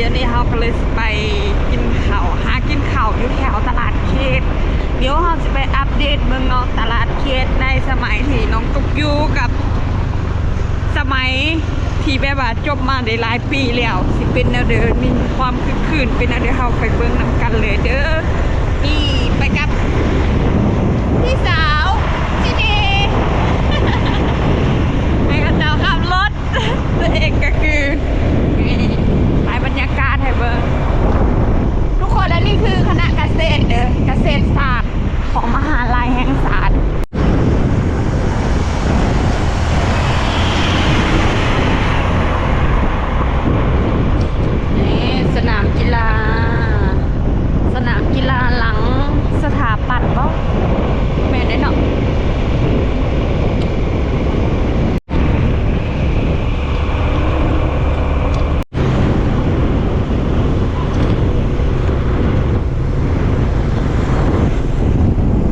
ດຽວນີ້ເຮົາກໍເລີຍຊິໄປກິນເຂົ້າ ຫາກິນເຂົ້າຢູ່ແຖວຕະຫຼາດເຄດ. ດຽວເຮົາຊິໄປອັບເດດເບິ່ງເນາະ ຕະຫຼາດເຄດໃນສະໄໝທີ່ນ້ອງຕຸກຢູ່ກັບສະໄໝທີ່ແບບວ່າຈົບມາໄດ້ຫຼາຍປີແລ້ວ ຊິເປັນແນວໃດ ມີຄວາມຄຶກຄື້ນເປັນແນວໃດ ເຮົາໄປເບິ່ງນຳກັນເລີຍເດີ. ນີ້ໄປກັບພີ່ສາວທີ່ດີ ໃຫ້ເຂົາເຈົ້າຂັບລົດ ຕົວເອງກໍຄືຖ່າຍບັນຍາກາດໃຫ້ເບິ່ງທຸກຄົນ. ແລະນີ້ຄືຄະນະກະເສດເດີ ກະເສດສາດຂອງມະຫາໄລແຫ່ງຊາດ. ນີ້ສະໜາມກິລາ ສະໜາມກິລາຫຼັງສະຖາປັດບໍ? ແມ່ນເດ້ເນາະ.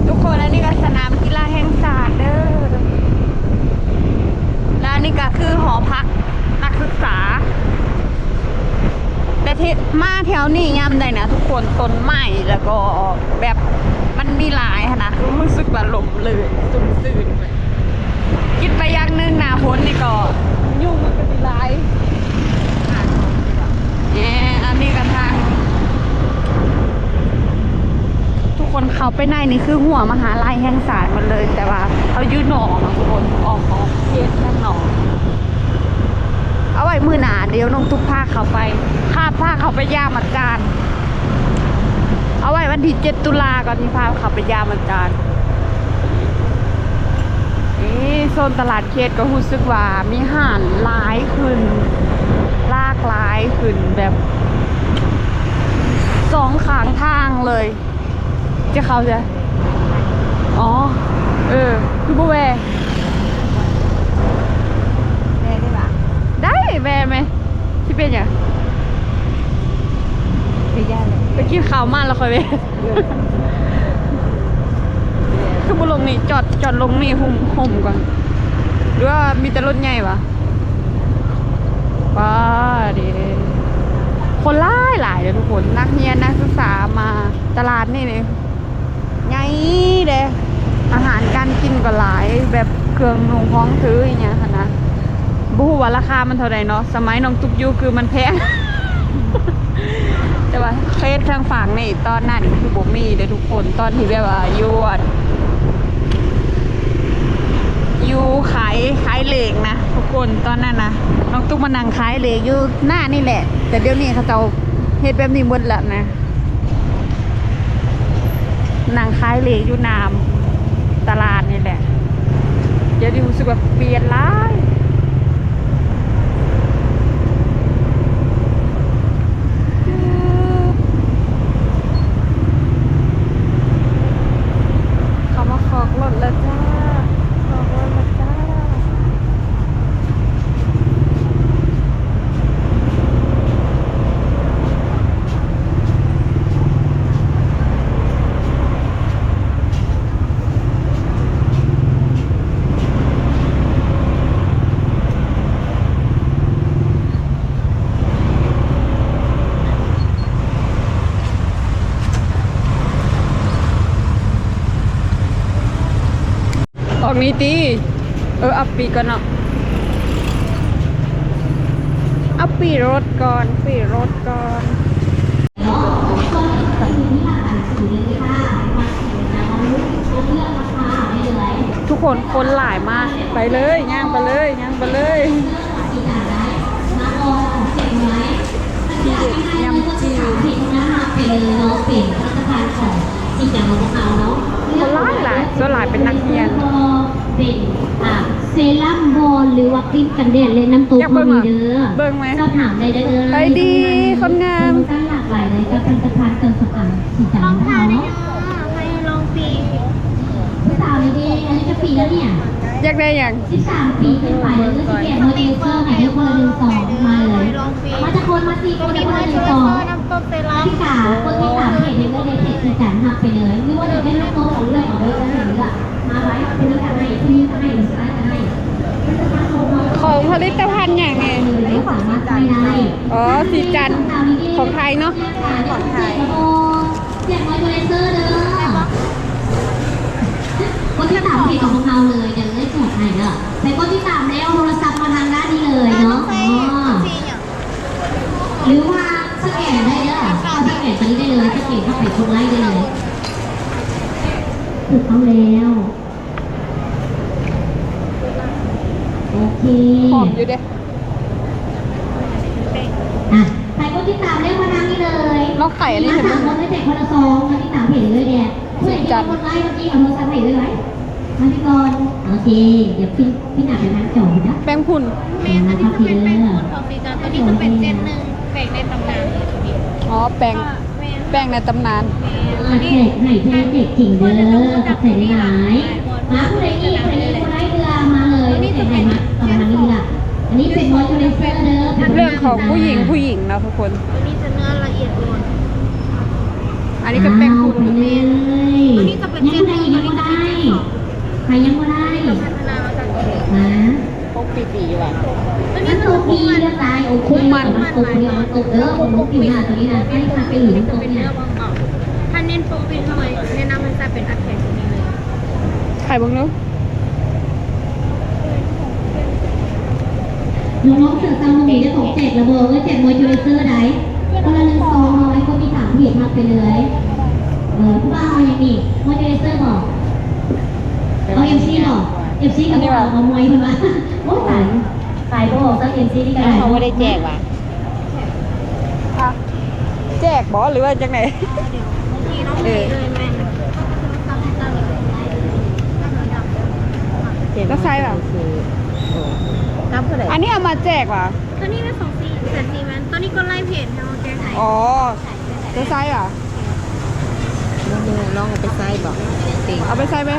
ທຸກຄົນ ອັນນີ້ກໍສະໜາມກິລາແຫ່ງຊາດເດີ ແລະອັນນີ້ກໍຄືຫໍພັກນັກສຶກສາ. ແຕ່ທີ່ມາແຖວນີ້ຍາມໃດນະທຸກຄົນ ຕົ້ນໄມ້ ແລ້ວກໍແບບມັນມີຫຼາຍຫັ້ນນະ ຄືຮູ້ສຶກວ່າລົມລື່ນ ຊຸ່ມຊື່ນ. ຄິດໄປຢ່າງໜຶ່ງ ໜ້າຝົນນີ້ກໍຍຸງມັນກໍຊິຫຼາຍ. ແອ ອັນນີ້ກໍທາງ ທຸກຄົນເຂົ້າໄປໃນນີ້ຄືຮົ້ວມະຫາໄລແຫ່ງຊາດໝົດເລີຍ ແຕ່ວ່າເຮົາຢູ່ນອກເນາະທຸກຄົນ ອອກ ອອກເຂດທາງນອກ. ເອົາໄວ້ມື້ໜ້າ ດຽວນ້ອງຕຸກພາເຂົ້າໄປ ພາ ພາເຂົ້າໄປຢາມອາຈານ. ເອົາໄວ້ວັນທີເຈັດຕຸລາກ່ອນ ຊິພາເຂົ້າໄປຢາມອາຈານ. ເອ ໂຊນຕະຫຼາດເຄດກໍຮູ້ສຶກວ່າມີຮ້ານຫຼາຍຂຶ້ນ ຫຼາກຫຼາຍຂຶ້ນ ແບບສອງຂ້າງທາງເລີຍ. ຈະເຂົ້າໃສ? ອໍ ເອີ ຄືບໍ່ແວ່? ແວ່ໄດ້ຫວາ? ໄດ້ ແວ່ແມະ ຊິເປັນຫຍັງ? ໄປຢ້ານເລີຍ ໄປກິນເຂົ້າມາແລ້ວຄ່ອຍແວ່. ຄືບໍ່ລົງນີ້? ຈອດ ຈອດລົງນີ້ ຮົ່ມ ຮົ່ມກ່ອນ ຫຼືວ່າມີແຕ່ລົດໃຫຍ່ຫວາ? ປາດເດ ຄົນຫຼາຍໆເດີທຸກຄົນ ນັກຮຽນ ນັກສຶກສາມາຕະຫຼາດນີ້ນີ້ ໃຫຍ່ເດ້ ອາຫານການກິນກໍຫຼາຍ ແບບເຄື່ອງນຸ່ງຂອງຖືອີ່ຫຍັງຫັ້ນນະ. ບໍ່ຮູ້ວ່າລາຄາມັນເທົ່າໃດເນາະ ສະໄໝນ້ອງຕຸກຢູ່ຄືມັນແພງ ແຕ່ວ່າເຂດທາງຝັ່ງນີ້ຕອນນັ້ນຄືບໍ່ມີເດ້ທຸກຄົນ ຕອນທີ່ແບບວ່າຢູ່ ຢູ່ຂາຍ ຂາຍເລກນະທຸກຄົນ ຕອນນັ້ນນະ ນ້ອງຕຸກມານັ່ງຂາຍເລກຢູ່ໜ້ານີ້ແຫຼະ ແຕ່ດຽວນີ້ເຂົາເຈົ້າເຮັດແບບນີ້ໝົດແລ້ວນະ. ນັ່ງຂາຍເລກຢູ່ໜ້າຕະຫຼາດນີ້ແຫຼະ ດຽວນີ້ຮູ້ສຶກວ່າປ່ຽນຫຼາຍ. ເຂົາມາຂອກລົດແລ້ວຈ້າ ຂອກລົດແລ້ວຈ້າ. ອອກນີ້ຕິ ເອີ ອັບປີກກ່ອນເນາະ ອັບປີລົດກ່ອນ ປີລົດກ່ອນ. ທຸກຄົນ ຄົນຫຼາຍມາກ ໄປເລີຍ ຍ່າງໄປເລີຍ ຍ່າງໄປເລີຍ. ທີເດັດ ຍຳຈີນ ຄົນຫຼາຍໆ ສ່ວນຫຼາຍເປັນນັກຮຽນ. ເປັນ ອ່າ ເຊຣັມບໍ ຫຼືວ່າຄຣີມກັນແດດ ແລະ ນ້ຳໂຕກໍມີເດີ ເບິ່ງໄໝ? ສອບຖາມໄດ້ເດີ. ໄປດີ ຄົນງາມ ໂປຣໂມຊັນຫຼາກຫຼາຍເລີຍ ກັບຜະລິດຕະພັນເຄື່ອງສຳອາງສີຈັນຂອງເຮົາເນາະ. ຜູ້ສາວນີ້ເດ ອາຍຸຈັກປີແລ້ວເນຍ? ຢາກໄດ້ຫຍັງ? ສິບສາມປີຂຶ້ນໄປ ເລີຍຊິແກະໂມເດລເສື້ອໃຫ້ເດີ ຄົນລະໜຶ່ງຊອງ ມາເລີຍ. ມາຈັກຄົນ? ມາສີ່ຄົນ ຄົນລະໜຶ່ງຊອງ. ກະຕິກາ ຄົນທີ່ສາມເຂດເດີ ໄດ້ເຂດສີຈັນຮັບໄປເລີຍ ຫຼືວ່າຢາກໄດ້ລູກໂຕກໍເລືອກເອົາເດີ ເລືອກ ມາໄວ້ ຜູ້ນີ້ກໍໃຫ້ ຜູ້ນີ້ກໍໃຫ້ ຜູ້ຊາຍກໍໃຫ້. ຂອງຜະລິດຕະພັນຫຍັງນີ້? ສາມາດ ອໍ ສີຈັນຂອງໄທເນາະ ຂອງໄທ. ກດຕິດຕາມເພຈຂອງພວກເຮົາເລີຍ ດຽວເອື້ອຍຈະໃຫ້ເດີ. ໄປກົດຕິດຕາມແລ້ວ ໂທລະສັບມາທາງດ້ານນີ້ເລີຍເນາະ. ອໍ ຫຼືວ່າສະແກນໄດ້ເດີ ສະແກນຕົວນີ້ໄດ້ເລີຍ ສະແກນເຂົ້າໄປກົດໄລໄດ້ເລີຍ. ຖືກຕ້ອງແລ້ວ. ໂອເຄ ຫອມຢູ່ເດ້. ອ່ະ ໃຜກົດຕິດຕາມແລ້ວມາທາງນີ້ເລີຍ. ນ້ອງໄຂ່ອັນນີ້ ມາສາມຄົນເລີຍ ແຈກຄົນລະຊອງ ມາຕິດຕາມເພຈເລີຍແດ່. ຜູ້ໃດທີ່ກົດໄລເມື່ອກີ້ ເອົາໂທລະສັບໃຫ້ເອື້ອຍໄວ້ ມາທີ່ກ່ອນ. ໂອເຄ ດຽວປິດ ປິດໜ້າໄປທາງຈໍເດີ. ແປ້ງຝຸ່ນ ແມ່ນ ອັນນີ້ຄືແປ້ງຝຸ່ນຂອງສີຈັນ ຕົວນີ້ຄືເປັນເຈັດໜຶ່ງ ແປ້ງໃນຕຳນານເລີຍຕົວນີ້. ອໍ ແປ້ງ ແປ້ງໃນຕຳນານ. ອ່າ ແຈກໃຫ້ແທ້ແຈກຈິງເດີ ຂອບໃຈຫຼາຍໆ. ມາ ຜູ້ໃດອີກ ຜູ້ໃດອີກບໍ່ໄດ້ເທື່ອມາເລີຍ ແຈກໃຫ້ມາ ປະມານນີ້ລະ. ອັນນີ້ເປັນມອຍເຈີເຣເຊີເດີ ເປັນເລື່ອງຂອງຜູ້ຍິງ ຜູ້ຍິງເນາະທຸກຄົນ. ຕົວນີ້ຈະເນື້ອລະອຽດອ່ອນ. ອັນນີ້ກໍແປ້ງຝຸ່ນ. ແມ່ນ ຕົວນີ້ຈະເປັນເຈັດໜຶ່ງ ຕົວນີ້ຈະເປັນເຈັດສອງ. ໃຜຍັງບໍ່ໄດ້ ພັດທະນາມາຈາກຕົວນີ້ ມາ ປົກປີຕີຢູ່ວ່າ ມັນຕົກປີເດີ ຕາຍ ໂອເຄ ມັນຕົກ ມັນຕົກເດີ ມັນຕົກປີໜ້າຕົວນີ້ນະ ໃຊ້ພາກໄປອີກ ມັນຕົກນີ້ນະ. ຖ້າເນັ້ນປົກປີ ແນະນຳໃຫ້ໃຊ້ເປັນອັດແທນຕົວນີ້ເລີຍ. ຂາຍເບິ່ງເດີ ນ້ອງໆ ເສື້ອຊາວນີ້ໄດ້ຂອງແຈກລະບໍ່? ເອີ ແຈກມອຍເຈີເຣເຊີໃດ ຄົນລະໜຶ່ງຊອງເນາະ ໃຫ້ຄົນມີສາມເພຈຮັບໄປເລີຍ. ເອີ ຜູ້ບ່າວເອົາຫຍັງນີ້ ມອຍເຈີເຣເຊີບໍ? ເອົາເອັມຊີບໍ? ເອັມຊີກໍບໍ່ເອົາ ເອົາມອຍເພິ່ນວ່າ. ໂອ້ຍ ຕາຍ ຂາຍບໍ່ອອກ ເອັມຊີນີ້ກໍໄດ້ ເຮົາບໍ່ໄດ້ແຈກຫວາ? ອ່ະ ແຈກບໍ ຫຼືວ່າຈັ່ງໃດ? ເອີ ແລ້ວໃສ່ຫວາ? ອັນນີ້ເອົາມາແຈກຫວາ? ຕົວນີ້ລະສອງສີ່ ແສນສີ່ແມ່ນ ຕົວນີ້ກໍໄລ່ເພຈໃຫ້ເຮົາແກ້ໄຂ. ອໍ ແລ້ວໃສ່ຫວາ? ບໍ່ຮູ້ ລອງເອົາໄປໃຊ້ບໍ? ເອົາໄປໃຊ້ໄໝ?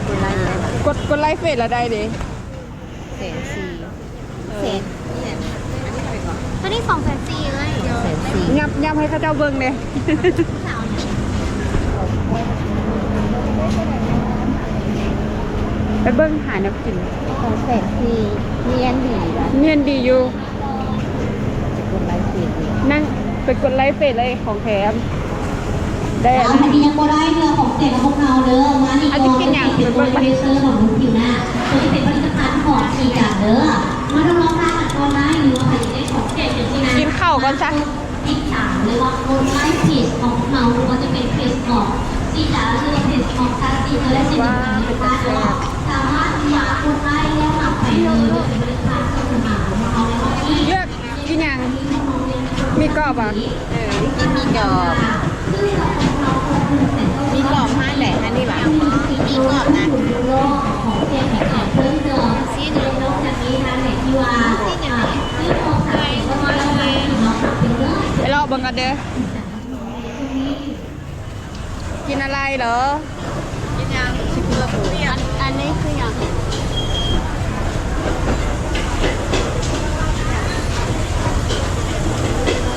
ກົດໄລໃຊ້ບໍ່? ກົດ ກົດໄລເຟສລະໄດ້ເດ້. ແສນສີ່ ເອີ ແສນ ຕົວນີ້ສອງແສນສີ່ເລີຍ. ແສນສີ່ ຫຍັບ ຫຍັບໃຫ້ເຂົາເຈົ້າເບິ່ງແດ່. ໄປເບິ່ງຫາແນວກິນ. ສອງແສນສີ່ ນຽນດີ ນຽນດີຢູ່. ກົດໄລເຟສນີ້ ນັ້ນໄປກົດໄລເຟສເລີຍ ຂອງແຖມ. ໄດ້ ອັນນີ້ຍັງບໍ່ໄດ້ເທື່ອຂອງແຈກຂອງພວກເຮົາເດີ. ມານີ້ກ່ອນ ເປັນໂປຣດິວເຊີຂອງລຸງຜິວໜ້າ ຕົວນີ້ເປັນຜະລິດຕະພັນຂອງສີຈັນເດີ. ມາທດລອງທານກ່ອນໄດ້ ຫຼືວ່າໃຜຢາກໄດ້ຂອງແຈກຈັ່ງຊີ້ນະ ກິນເຂົ້າກ່ອນຊະ. ຕິດຕາມ ຫຼືວ່າກົດໄລເພຈຂອງເຮົາ ຫຼືວ່າຈະເປັນເພຈຂອງສີຈັນ ຫຼືວ່າເພຈຂອງຊາຊີເດີ ແລະ ເຊັ່ນດຽວກັນນີ້ເດີ ສາມາດທີ່ຈະກົດໄລ ແລ້ວຮັບໄປເລີຍ ເປັນຜະລິດຕະພັນຂອງເຮົາໃນວັນນີ້. ເລືອກ ກິນຫຍັງ? ໝີ່ກອບຫວາ? ເອີ ກິນໝີ່ກອບ. ໝີ່ກອບຫັ້ນແຫຼະ ອັນນີ້ຫວາ? ໝີ່ກອບນະ. ໄປເລາະເບິ່ງກ່ອນເດີ. ກິນອະໄລເດີ? ກິນຫຍັງ? ອັນ ອັນນີ້ຄືຫຍັງ?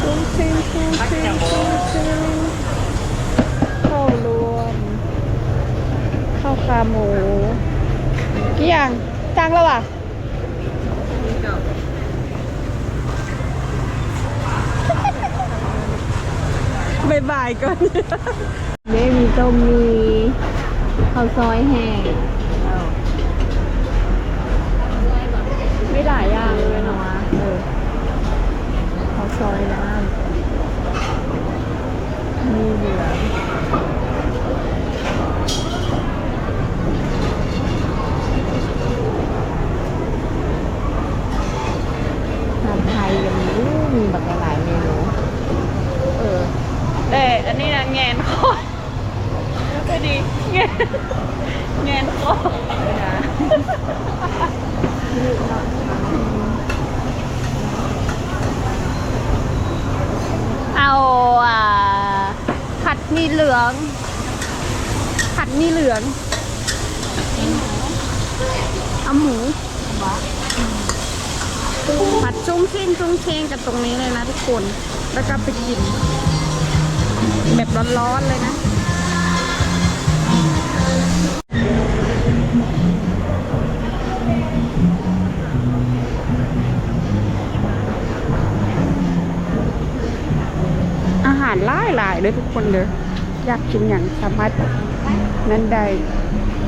ຊຸ້ງຊິ້ງ ຊຸ້ງຊິ້ງ ຊຸ້ງຊິ້ງ ເຂົ້າລວມ ເຂົ້າຂາໝູ ອີ່ຫຍັງ? ສັ່ງແລ້ວຫວາ? ບາຍບາຍກ່ອນ. ເດ້ ມີຕົ້ມໝີ່ ເຂົ້າຊອຍແຫ້ງ ມີຫຼາຍຢ່າງເລີຍເນາະ. ເອີ ເຂົ້າຊອຍນ້ຳ ມີເຫຼືອ ອາຫານໄທກໍມີ ໂອ້ ມີບັກຫຼາຍເມນູ. ເອີ ແຕ່ອັນນີ້ນະ ແງນຄໍ ແງນ ແງນຄໍ. ເອົາ ອ່າ ຜັດໝີ່ເຫຼືອງ ຜັດໝີ່ເຫຼືອງ ເອົາໝູ ຜັດຊຸ້ງຊິ້ງຊຸ້ງເຊງກັນຕົງນີ້ເລີຍນະທຸກຄົນ ແລ້ວກໍໄປກິນແບບຮ້ອນໆເລີຍນະ. ເດີທຸກຄົນເດີ ຢາກກິນຫຍັງສາມາດນັ້ນໄດ້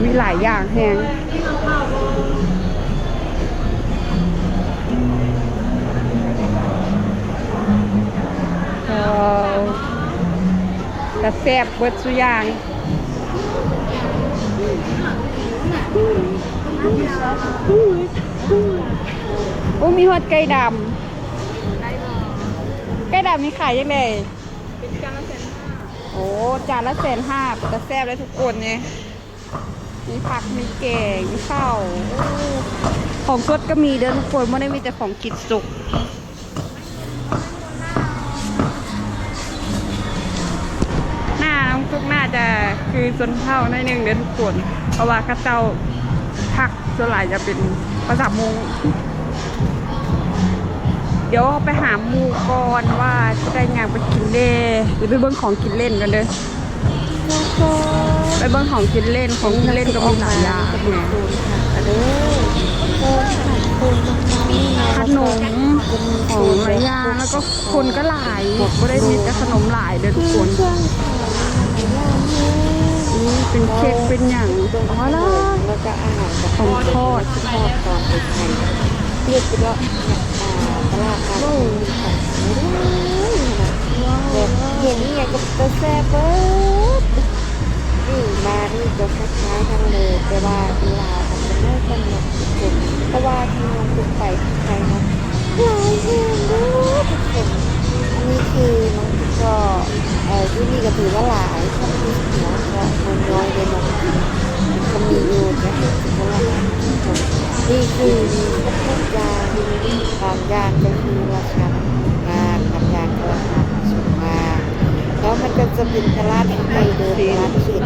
ມີຫຼາຍຢ່າງແຮງ. ວ້າວ ກະແຊບເບິດສູ່ຢ່າງ. ໂອ້ ມີຮອດໄກ່ດຳ. ໄກ່ດຳນີ້ຂາຍຈັ່ງໃດ? ເປັນຈານລະແສນຫ້າ. ໂອ້ ຈານລະແສນຫ້າ ເປັນຕາແຊບເລີຍທຸກຄົນເດ. ມີຜັກ ມີແກງ ມີເຂົ້າ. ໂອ້ ຂອງສົດກໍມີເດີທຸກຄົນ ບໍ່ໄດ້ມີແຕ່ຂອງກິນສຸກ. ໜ້ານ້ອງຕຸກໜ້າຈະຄືຊົນເຜົ່າໜ້ອຍໜຶ່ງເດີທຸກຄົນ ເພາະວ່າເຂົາເຈົ້າທັກສ່ວນຫຼາຍຈະເປັນພາສາມົ້ງ. ດຽວເຮົາໄປຫາໝູ່ກ່ອນວ່າຈະໄດ້ຫຍັງໄປກິນແດ່ ຫຼືໄປເບິ່ງຂອງກິນເລ່ນກ່ອນເດີ. ໄປເບິ່ງຂອງກິນເລ່ນ ຂອງກິນເລ່ນກໍມີຫຼາຍຢ່າງ. ຂະໜົມ ຂອງຫຼາຍຢ່າງ ແລ້ວກໍຄົນກໍຫຼາຍ ບໍ່ໄດ້ມີແຕ່ຂະໜົມຫຼາຍເດີທຸກຄົນ. ນີ້ເປັນເຄັກເປັນຫຍັງ ວ້າວ ຂອງທອດ. ເຮັດເນາະ ຕະຫຼາດນັດ ແບບເຫັນອີ່ຫຍັງກໍເປັນຕາແຊບເບີດ. ນີ້ມານີ້ກໍຄັກຄ້າຍກັນເລີຍ ແຕ່ວ່າຢູ່ລາວອາດຈະໜ້ອຍກວ່າເນາະທຸກຄົນ ເພາະວ່າທີ່ນ້ອງຕຸກໄປໄທເນາະ ຫຼາຍແຮງເດີທຸກຄົນ. ອັນນີ້ຄືນ້ອງຕຸກກໍ ເອີ ຢູ່ນີ້ກໍຖືວ່າຫຼາຍ ຄັນມີຫົວກໍນ້ອຍເດ້ເນາະ ກໍມີຢູ່ ແຕ່ຖືວ່າຫຼາຍທຸກຄົນ. ນີ້ຄືມີຄົບທຸກຢ່າງ ບາງຢ່າງກໍຄືລາຄາຖືກມາກ ບາງຢ່າງກໍລາຄາສູງມາກ ແລ້ວມັນກໍຈະເປັນຕະຫຼາດໃຫຍ່ເດີ ຕະຫຼາດເຂດ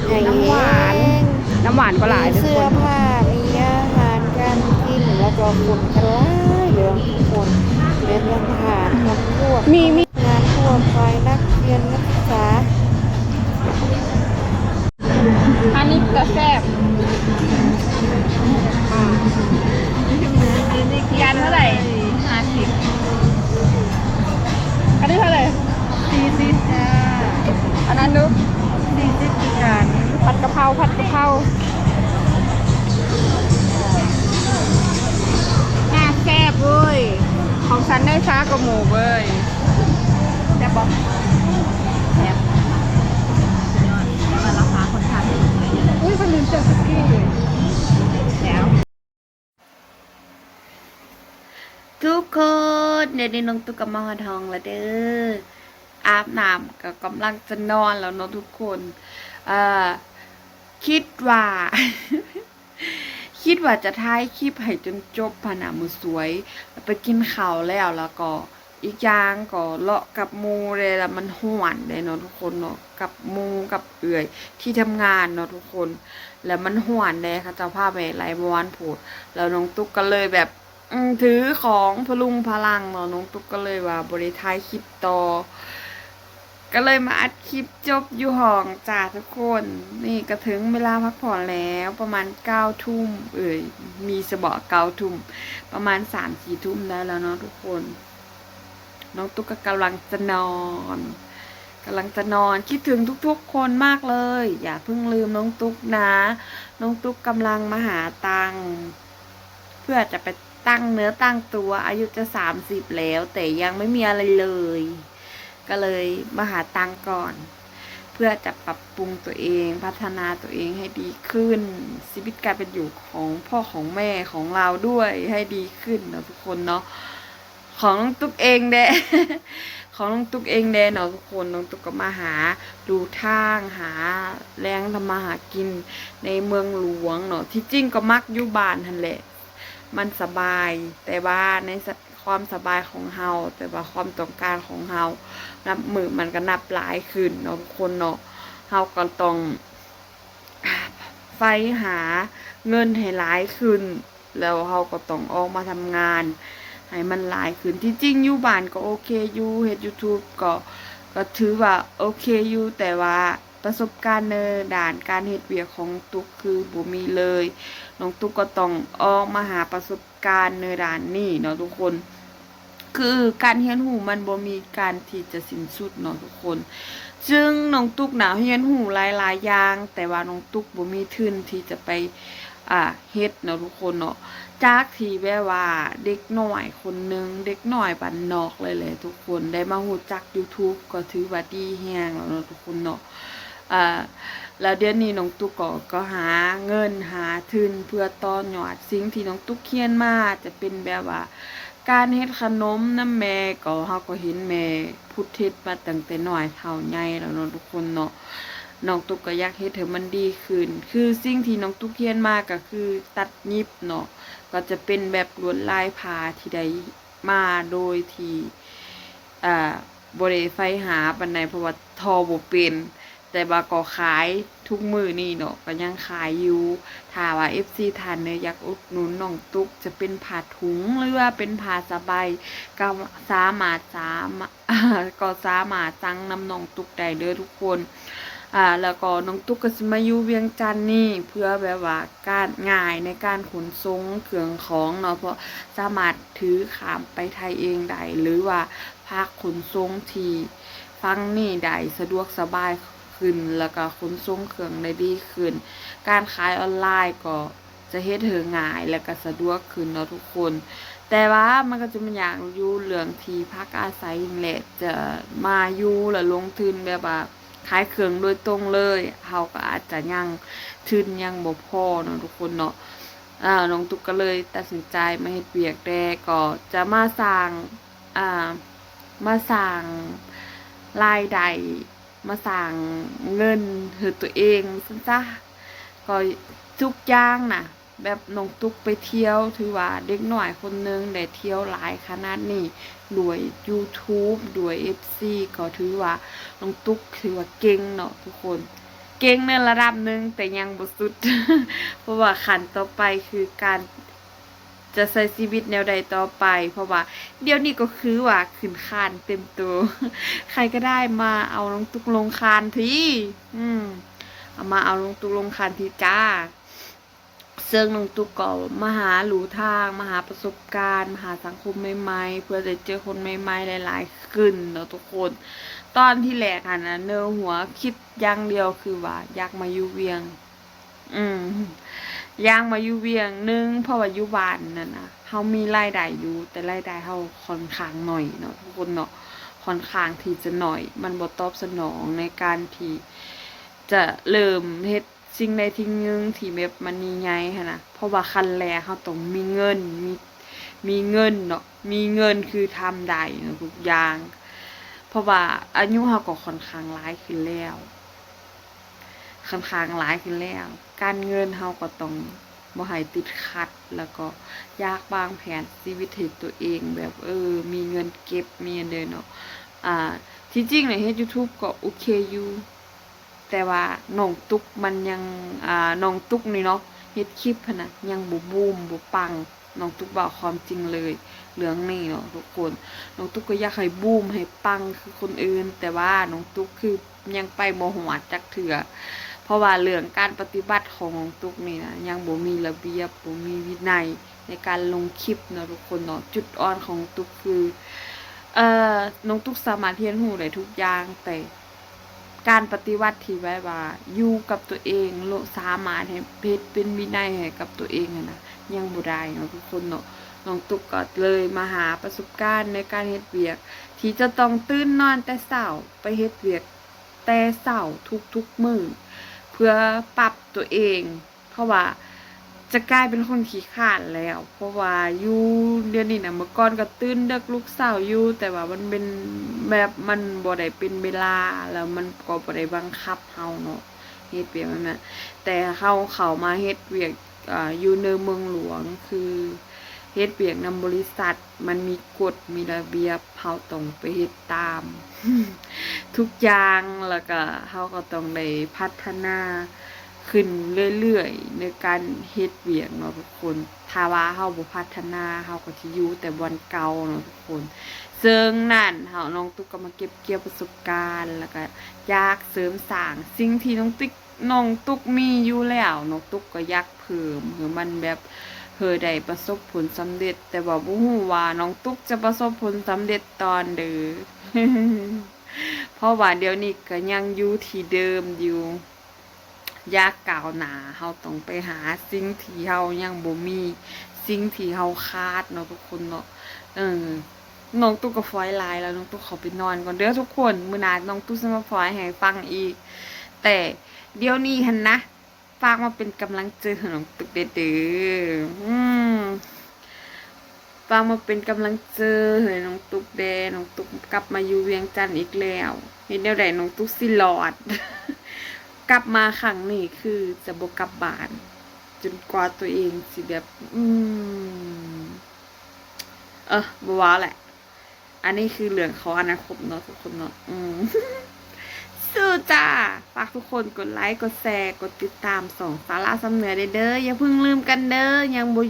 ໃຫຍ່ແຮງ. ນ້ຳຫວານ ນ້ຳຫວານກໍຫຼາຍ ມີເສື້ອຜ້າ ມີອາຫານການກິນ ແລ້ວກໍຄົນກໍຫຼາຍເດີທຸກຄົນ ແມ່ນທະຫານ ຕຳຫຼວດ ມີ ມີ ງານທົ່ວໄປ ນັກຮຽນນັກສຶກສາ. ອັນນີ້ກະແຊບ ຈານເທົ່າໃດ? ຫ້າສິບ. ອັນນີ້ເທົ່າໃດ? ສີ່ສິບ. ອັນນັ້ນດູ ສີ່ສິບຄືກັນ. ຜັດກະເພົາ ຜັດກະເພົາ ໜ້າແຊບເວີຍ. ຂອງສັນໄດ້ຊາກວ່າໝູເວີຍ. ແຊບບໍ່? ແຊບ ສຸດຍອດ ແຕ່ວ່າລາຄາຄ່ອນຂ້າງສູງເລີຍ. ອຸ້ຍ ຂ້ອຍລືມເຈີສຸກີ້ເລີຍ. ແລ້ວ ທຸກຄົນ ດຽວນີ້ນ້ອງຕຸກກໍມາຮອດຫ້ອງແລ້ວເດີ ອາບນ້ຳກໍກຳລັງຈະນອນແລ້ວເນາະທຸກຄົນ. ເອີ ຄິດວ່າ ຄິດວ່າຈະຖ່າຍຄລິບໃຫ້ຈົນຈົບຫັ້ນນະມື້ສວຍ ໄປກິນເຂົ້າແລ້ວ ແລ້ວກໍອີກຢ່າງກໍເລາະກັບໝູ່ເດ້ ແລ້ວມັນຮ້ອນເດ້ເນາະທຸກຄົນເນາະ ກັບໝູ່ກັບເອື້ອຍທີ່ທຳງານເນາະທຸກຄົນ ແລ້ວມັນຮ້ອນເດ້ ເຂົາເຈົ້າພາແມ່ໄລ່ເມື່ອວານພຸ້ນ ແລ້ວນ້ອງຕຸກກໍເລີຍແບບ ອືມ ຖືຂອງພະລຸງພະລັງເນາະ ນ້ອງຕຸກກໍເລີຍວ່າບໍ່ໄດ້ຖ່າຍຄລິບຕໍ່ ກໍເລີຍມາອັດຄລິບຈົບຢູ່ຫ້ອງຈ້າທຸກຄົນ. ນີ້ກໍເຖິງເວລາພັກຜ່ອນແລ້ວ ປະມານເກົ້າທຸ່ມ ເອີຍ ມີສະເບາະເກົ້າທຸ່ມ ປະມານສາມສີ່ທຸ່ມໄດ້ແລ້ວເນາະທຸກຄົນ. ນ້ອງຕຸກກໍກຳລັງຈະນອນ ກຳລັງຈະນອນ ຄິດເຖິງທຸກໆຄົນມາກເລີຍ ຢ່າເພິ່ງລືມນ້ອງຕຸກນະ. ນ້ອງຕຸກກຳລັງມາຫາຕັງ ເພື່ອຈະໄປຕັ້ງເນື້ອຕັ້ງຕົວ ອາຍຸຈະສາມສິບແລ້ວ ແຕ່ຍັງໄມ່ມີອະໄລເລີຍ ກໍເລີຍມາຫາຕັງກ່ອນ ເພື່ອຈະປັບປຸງຕົວເອງ ພັດທະນາຕົວເອງໃຫ້ດີຂຶ້ນ ຊີວິດການເປັນຢູ່ຂອງພໍ່ຂອງແມ່ຂອງລາວດ້ວຍໃຫ້ດີຂຶ້ນເນາະທຸກຄົນເນາະ. ຂອງນ້ອງຕຸກເອງແດ່ ຂອງນ້ອງຕຸກເອງແດ່ເນາະທຸກຄົນ. ນ້ອງຕຸກກໍມາຫາດູທາງ ຫາແຫຼ່ງທຳມາຫາກິນໃນເມືອງຫຼວງເນາະ. ທີ່ຈິງກໍມັກຢູ່ບ້ານຫັ້ນແຫຼະ ມັນສະບາຍ ແຕ່ວ່າໃນສະ ຄວາມສະບາຍຂອງເຮົາ ແຕ່ວ່າຄວາມຕ້ອງການຂອງເຮົາ ນັບມື້ມັນກໍນັບຫຼາຍຂຶ້ນເນາະທຸກຄົນເນາະ. ເຮົາກໍຕ້ອງ ໃຝ່ຫາເງິນໃຫ້ຫຼາຍຂຶ້ນ ແລ້ວເຮົາກໍຕ້ອງອອກມາທຳງານໃຫ້ມັນຫຼາຍຂຶ້ນ. ທີ່ຈິງຢູ່ບ້ານກໍໂອເຄຢູ່ ເຮັດຢູທູບກໍ ກໍຖືວ່າໂອເຄຢູ່ ແຕ່ວ່າປະສົບການໃນດ້ານການເຮັດວຽກຂອງຕຸກຄືບໍ່ມີເລີຍ. ນ້ອງຕຸກກໍຕ້ອງອອກມາຫາປະສົບການໃນດ້ານນີ້ເນາະທຸກຄົນ. ຄືການຮຽນຮູ້ມັນບໍ່ມີການທີ່ຈະສິ້ນສຸດເນາະທຸກຄົນ. ເຊິ່ງນ້ອງຕຸກນະຮຽນຮູ້ຫຼາຍໆຢ່າງ, ແຕ່ວ່ານ້ອງຕຸກບໍ່ມີທຶນທີ່ຈະໄປ ອ່າ ເຮັດເນາະທຸກຄົນເນາະ. ຈາກທີ່ແບບວ່າເດັກນ້ອຍຄົນໜຶ່ງ, ເດັກນ້ອຍບ້ານນອກເລີຍແຫຼະທຸກຄົນ, ໄດ້ມາຮູ້ຈັກ YouTube ກໍຖືວ່າດີແຮງແລ້ວເນາະທຸກຄົນເນາະ. ອ່າ ແລ້ວດຽວນີ້ນ້ອງຕຸກກໍ ກໍຫາເງິນຫາທຶນເພື່ອຕໍ່ຍອດ. ສິ່ງທີ່ນ້ອງຕຸກຮຽນມາຈະເປັນແບບວ່າການເຮັດຂະໜົມນຳແມ່, ກໍເຮົາກໍເຫັນແມ່ພຸດເຮັດມາຕັ້ງແຕ່ນ້ອຍເທົ່າໃຫຍ່ແລ້ວເນາະທຸກຄົນເນາະ. ນ້ອງຕຸກກໍຢາກເຮັດໃຫ້ມັນດີຂຶ້ນ. ຄືສິ່ງທີ່ນ້ອງຕຸກຮຽນມາກໍຄືຕັດຫຍິບເນາະ, ກໍຈະເປັນແບບລວດລາຍຜ້າທີ່ໄດ້ມາໂດຍທີ່ ອ່າ ບໍ່ໄດ້ໃຝ່ຫາປານໃດ ເພາະວ່າທໍບໍ່ເປັນ, ແຕ່ວ່າກໍຂາຍທຸກມື້ນີ້ເນາະ, ກໍຍັງຂາຍຢູ່. ຖ້າວ່າເອັຟຊີທ່ານໃດຢາກອຸດໜູນນ້ອງຕຸກ ຈະເປັນຜ້າຖົງ ຫຼືວ່າເປັນຜ້າສະບາຍ ກໍສາມາດ ສາມາດ ກໍສາມາດສັ່ງນຳນ້ອງຕຸກໄດ້ເດີທຸກຄົນ. ອ່າ ແລ້ວກໍນ້ອງຕຸກກໍຊິມາຢູ່ວຽງຈັນນີ້ ເພື່ອແບບວ່າການງ່າຍໃນການຂົນສົ່ງເຄື່ອງຂອງເນາະ, ເພາະສາມາດຖືຂ້າມໄປໄທເອງໄດ້ ຫຼືວ່າພາກຂົນສົ່ງທີ່ຝັ່ງນີ້ໄດ້ສະດວກສະບາຍຂຶ້ນ ແລ້ວກໍຂົນສົ່ງເຄື່ອງໄດ້ດີຂຶ້ນ. ການຂາຍອອນລາຍກໍ ຈະເຮັດໃຫ້ງ່າຍ ແລະ ກໍສະດວກຂຶ້ນເນາະທຸກຄົນ. ແຕ່ວ່າມັນກໍຈະມາຍາກຢູ່ເລື່ອງທີ່ພັກອາໄສນີ້ແຫຼະ, ຈະມາຢູ່ ແລ້ວລົງທຶນແບບວ່າຂາຍເຄື່ອງໂດຍຕົງເລີຍ, ເຮົາກໍອາດຈະຍັງ ທຶນຍັງບໍ່ພໍເນາະທຸກຄົນເນາະ. ນ້ອງຕຸກກໍເລີຍຕັດສິນໃຈມາເຮັດວຽກແດ່, ກໍຈະມາສ້າງ ອ່າ ມາສ້າງລາຍໄດ້ ມາສ້າງເງິນໃຫ້ຕົວເອງຊັ້ນຊະ. ກໍທຸກຢ່າງນະ ແບບນ້ອງຕຸກໄປທ່ຽວ ຖືວ່າເດັກນ້ອຍຄົນໜຶ່ງໄດ້ທ່ຽວຫຼາຍຂະໜາດນີ້ ດ້ວຍ YouTube ດ້ວຍ ເອັຟຊີ ກໍຖືວ່ານ້ອງຕຸກຖືວ່າເກັ່ງເນາະທຸກຄົນ. ເກັ່ງໃນລະດັບໜຶ່ງ ແຕ່ຍັງບໍ່ສຸດ ເພາະວ່າຂັ້ນຕໍ່ໄປຄືການ ຈະໃຊ້ຊີວິດແນວໃດຕໍ່ໄປ ເພາະວ່າດຽວນີ້ກໍຄືວ່າຂຶ້ນຄານເຕັມໂຕ. ໃຜກໍໄດ້ມາເອົານ້ອງຕຸກລົງຄານທີ ອືມ ເອົາມາເອົານ້ອງຕຸກລົງຄານທີຈ້າ. ເຊິ່ງນ້ອງຕຸກກໍມາຫາຫຼູທາງ ມາຫາປະສົບການ ມາຫາສັງຄົມໃໝ່ໆ ເພື່ອໄດ້ເຈີຄົນໃໝ່ໆຫຼາຍໆຂຶ້ນເນາະທຸກຄົນ. ຕອນທີແລກຫັ້ນນະ ໃນຫົວຄິດຢ່າງດຽວຄືວ່າຢາກມາຢູ່ວຽງ ອືມ ຢາກມາຢູ່ວຽງ ໜຶ່ງ ເພາະວ່າຢູ່ບ້ານນັ້ນນະ ເຮົາມີລາຍໄດ້ຢູ່ ແຕ່ລາຍໄດ້ເຮົາຂ້ອນຂ້າງໜ້ອຍເນາະທຸກຄົນເນາະ, ຂ້ອນຂ້າງທີ່ຈະໜ້ອຍ ມັນບໍ່ຕອບສະໜອງໃນການທີ່ຈະເລີ່ມເຮັດສິ່ງໃດສິ່ງໜຶ່ງທີ່ແບບມັນໃຫຍ່ໆຫັ້ນນະ. ເພາະວ່າຂັ້ນແລກເຮົາຕ້ອງມີເງິນ ມີ ມີເງິນເນາະ, ມີເງິນຄືທຳໄດ້ເນາະທຸກຢ່າງ, ເພາະວ່າອາຍຸເຮົາກໍຂ້ອນຂ້າງຫຼາຍຂຶ້ນແລ້ວ ຂ້ອນຂ້າງຫຼາຍຂຶ້ນແລ້ວ, ການເງິນເຮົາກໍຕ້ອງບໍ່ໃຫ້ຕິດຂັດ ແລ້ວກໍຢາກວາງແຜນຊີວິດໃຫ້ຕົວເອງ ແບບ ເອີ ມີເງິນເກັບ ມີອັນເດີເນາະ. ອ່າ ທີ່ຈິງນະ ເຮັດ YouTube ກໍໂອເຄຢູ່ ແຕ່ວ່ານ້ອງຕຸກມັນຍັງ ອ່າ ນ້ອງຕຸກນີ້ເນາະ ເຮັດຄລິບຫັ້ນນະ ຍັງບໍ່ບູມ ບໍ່ປັງ. ນ້ອງຕຸກເວົ້າຄວາມຈິງເລີຍເລື່ອງນີ້ເນາະທຸກຄົນ. ນ້ອງຕຸກກໍຢາກໃຫ້ບູມໃຫ້ປັງຄືຄົນອື່ນ, ແຕ່ວ່ານ້ອງຕຸກຄືຍັງໄປບໍ່ຮອດຈັກເທື່ອ, ເພາະວ່າເລື່ອງການປະຕິບັດຂອງນ້ອງຕຸກນີ້ນະ ຍັງບໍ່ມີລະບຽບ ບໍ່ມີວິໄນໃນການລົງຄລິບເນາະທຸກຄົນເນາະ. ຈຸດອ່ອນຂອງຕຸກຄື ເອີ ນ້ອງຕຸກສາມາດຮຽນຮູ້ໄດ້ທຸກຢ່າງ, ແຕ່ ການປະຕິວັດທີ່ແບບວ່າຢູ່ກັບຕົວເອງ ສາມາດເຮັດ ເຮັດເປັນວິໄນໃຫ້ກັບຕົວເອງຫັ້ນນະ ຍັງບໍ່ໄດ້ເນາະທຸກຄົນເນາະ. ນ້ອງຕຸກກໍເລີຍມາຫາປະສົບການໃນການເຮັດວຽກ ທີ່ຈະຕ້ອງຕື່ນນອນແຕ່ເຊົ້າ ໄປເຮັດວຽກແຕ່ເຊົ້າທຸກໆມື້ ເພື່ອປັບຕົວເອງ. ເພາະວ່າຈະກາຍເປັນຄົນຂີ້ຄ້ານແລ້ວ, ເພາະວ່າຢູ່ດຽວນີ້ນະ ເມື່ອກ່ອນກໍຕື່ນເດິກລຸກເຊົ້າຢູ່ ແຕ່ວ່າມັນເປັນແບບ ມັນບໍ່ໄດ້ເປັນເວລາ ແລ້ວມັນກໍບໍ່ໄດ້ບັງຄັບເຮົາເນາະ ເຮັດວຽກແບບນັ້ນ. ແຕ່ເຮົາເຂົ້າມາເຮັດວຽກ ອ່າ ຢູ່ໃນເມືອງຫຼວງ ຄືເຮັດວຽກນຳບໍລິສັດ ມັນມີກົດມີລະບຽບ ເຮົາຕ້ອງໄປເຮັດຕາມທຸກຢ່າງ, ແລ້ວກະເຮົາກໍຕ້ອງໄດ້ພັດທະນາຂຶ້ນເລື້ອຍໆ ໃນການເຮັດວຽກເນາະທຸກຄົນ. ຖ້າວ່າເຮົາບໍ່ພັດທະນາ ເຮົາກໍຊິຢູ່ແຕ່ບ່ອນເກົ່າເນາະທຸກຄົນ. ເຊິ່ງນັ້ນ ເຮົາ ນ້ອງຕຸກກໍມາເກັບກ່ຽວປະສົບການ ແລ້ວກະຢາກເສີມສ້າງສິ່ງທີ່ນ້ອງຕຸກ ນ້ອງຕຸກມີຢູ່ແລ້ວ, ນ້ອງຕຸກກໍຢາກເພີ່ມໃຫ້ມັນແບບ ເພິ່ນໄດ້ປະສົບຜົນສຳເລັດ, ແຕ່ວ່າບໍ່ຮູ້ວ່ານ້ອງຕຸກຈະປະສົບຜົນສຳເລັດຕອນໃດ ເພາະວ່າດຽວນີ້ກໍຍັງຢູ່ທີ່ເດີມຢູ່. ຢ່າກ້າວໜ້າ, ເຮົາຕ້ອງໄປຫາສິ່ງທີ່ເຮົາຍັງບໍ່ມີ, ສິ່ງທີ່ເຮົາຂາດເນາະທຸກຄົນເນາະ. ເອີ ນ້ອງຕຸກກໍຝອຍຫຼາຍແລ້ວ, ນ້ອງຕຸກຂໍໄປນອນກ່ອນເດີທຸກຄົນ, ມື້ໜ້ານ້ອງຕຸກຊິມາຝອຍໃຫ້ຟັງອີກ. ແຕ່ດຽວນີ້ຫັ້ນນະ ຝາກມາເປັນກຳລັງໃຈໃຫ້ນ້ອງຕຸກແດ່ເດີ. ອືມ ຝາກມາເປັນກຳລັງໃຈໃຫ້ນ້ອງຕຸກແດ່. ນ້ອງຕຸກກັບມາຢູ່ວຽງຈັນອີກແລ້ວ. ເຮັດແນວໃດນ້ອງຕຸກຊິລອດ? ກັບມາຄັ້ງນີ້ຄືຈະບໍ່ກັບບ້ານ ຈົນກວ່າຕົວເອງຊິແບບ ອືມ ເອີ ບໍ່ເວົ້າແຫຼະ. ອັນນີ້ຄືເລື່ອງຂອງອະນາຄົດເນາະທຸກຄົນເນາະ. ອືມ ສູ້ຈ້າ. ຝາກທຸກຄົນກົດໄລ ກົດແຊ ກົດຕິດຕາມຊ່ອງສາລາຊຳເໜືອໄດ້ເດີ. ຢ່າເພິ່ງລືມກັນເດີ. ຍັງບໍ່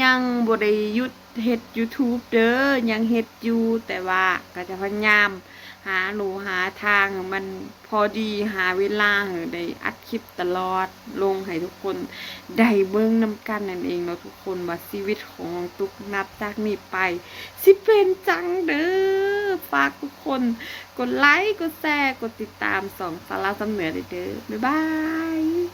ຍັງບໍ່ໄດ້ຢຸດເຮັດ YouTube ເດີ. ຍັງເຮັດຢູ່, ແຕ່ວ່າກໍຈະພະຍາຍາມຫາຫຼູຫາທາງໃຫ້ມັນພໍດີ, ຫາເວລາໃຫ້ໄດ້ອັດຄລິບຕະຫຼອດ ລົງໃຫ້ທຸກຄົນໄດ້ເບິ່ງນຳກັນນັ້ນເອງເນາະທຸກຄົນ ວ່າຊີວິດຂອງນ້ອງຕຸກນັບຈາກນີ້ໄປຊິເປັນຈັ່ງໃດ. ຝາກທຸກຄົນກົດໄລ ກົດແຊ ກົດຕິດຕາມຊ່ອງສາລາຊຳເໜືອໄດ້ເດີ. ບາຍບາຍ.